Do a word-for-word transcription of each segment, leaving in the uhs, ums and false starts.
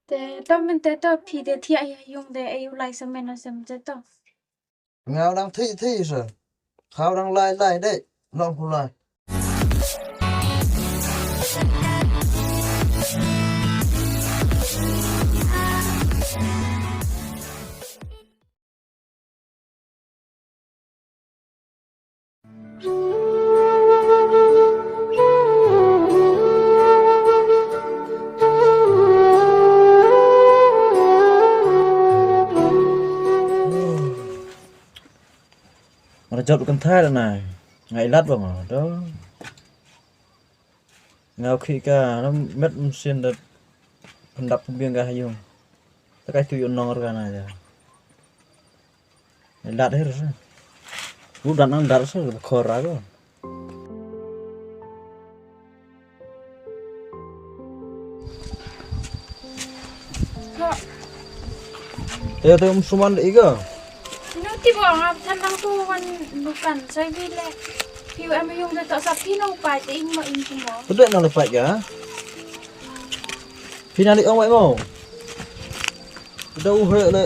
Te to mynta to phi te thiah ïa yung te, ai u lai sa men na sem te to. Nga u dang thih thih sa. Kha u dang lai lai dei. Long ku lai. Nga la jop kynthai la nai. Nga ilat ba nga do. Nga u khih ka na met mynsiem da pyndap pynbiang ka ha yung. Ta kai tu yu nong ra ka na ja. Nga ilat her sa. Ru dan ang dar sa khor ra ko. Ka. Te te um suman de iga. Ino ti bo nga than nang tu wan dukan sai bi le. Piu em yung de to sa pino pai te ing mo ing mo. Betul nang lepai ga. Pina li ong wai mo. Betul uh le.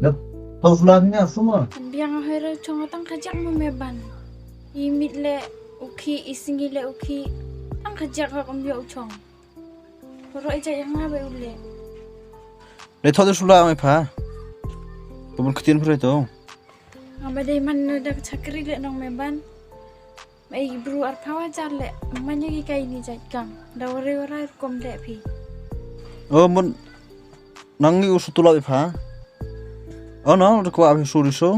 Dep, tau sulang nya semua. Biang hoi ra chong tang kajak mo me ban. I mit le u khih, i sngi le u khih. Tang kajak ha kum ïa u chong. Ro i jai nga ba u le. Le thot sula me pha. Pabun ktien phre to. Nga ba dei man na da chakri le nong me ban. Mai bru ar phawa jar le, manya ki kai ni jait kam. Da wari wara rukom de phi. Oh, mun nang ngi usu tulap ipha. Oh no, da kwa phi usu riso.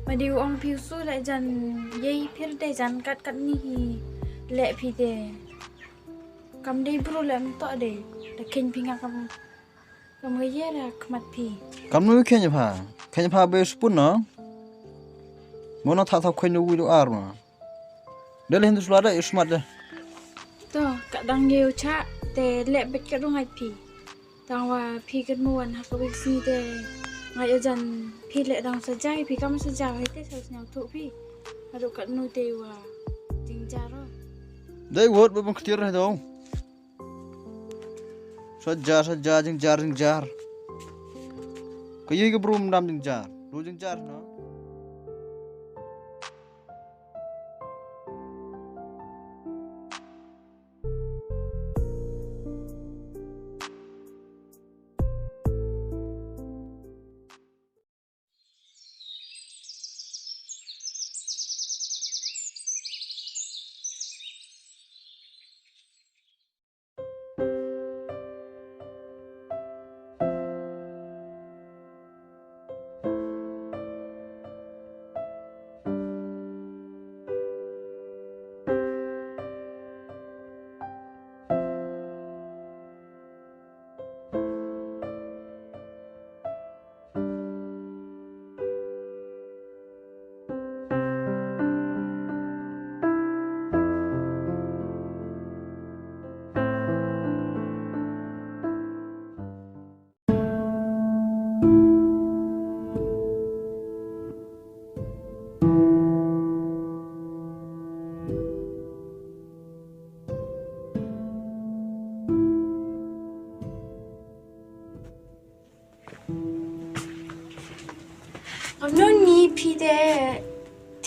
Ma di ong phi usu le jan, yei phir de jan kat kat ni hi le phi de. Kam dei bru le mto de. Da khen phi nga kam. Kam nga ye ra khmat phi. Kam nu khen pha. Khen pha be spun no. Mo na tha tha khen nu wi do ar no. De le hin sula de smat de. To, ka dang ye u cha, te le bet ka dong ai phi. Tang wa phi kat mo wan ha ka wik si te. Nga ye jan phi le dang sa jai, phi kam sa jai, te sa snyau tu phi. Adu kat nu te wa. Jing jaro. Dei wot ba bang ktir dong. Sa jar, sa jar, jing jar, jing jar. Ka yei ka brum dam jing jar. Ru jing jar, no?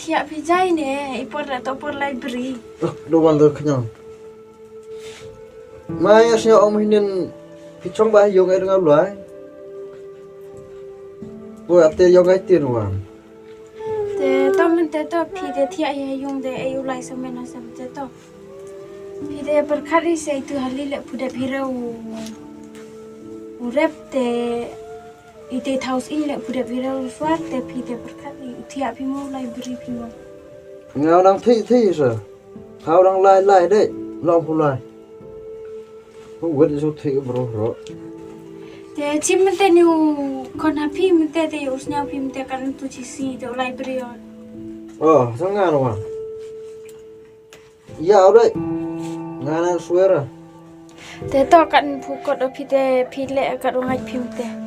Ki ap phi jai ne, i por da to por library. Oh, do wan do khñiang. Ma ya sñiaw ong mhin phi chong ba yung ai nga lai. Ko ate yung ai tin wan. Te to mynte to phi de thiah ya yung de ai u lai sa mena sa mynte to. Phi de pyrkhat i se itu hali le phu de phi rau. U rep te i te thaus in le phu de phi rau swar te phi de pyrkhat i thiah phi mo library phi mo. Nga nang thi thi sa. Khaw dang lai lai de, long phu lai. Phu wet so thi bro ro. Te chim mynte ni u kon ha phi mynte te u sñiaw phi mynte kan tu chi si te u library on. Oh, sa nga no wa. Ya, alright. Nga na swear. Te to kan phu kot o phi te phi le kat u ngai phi mynte.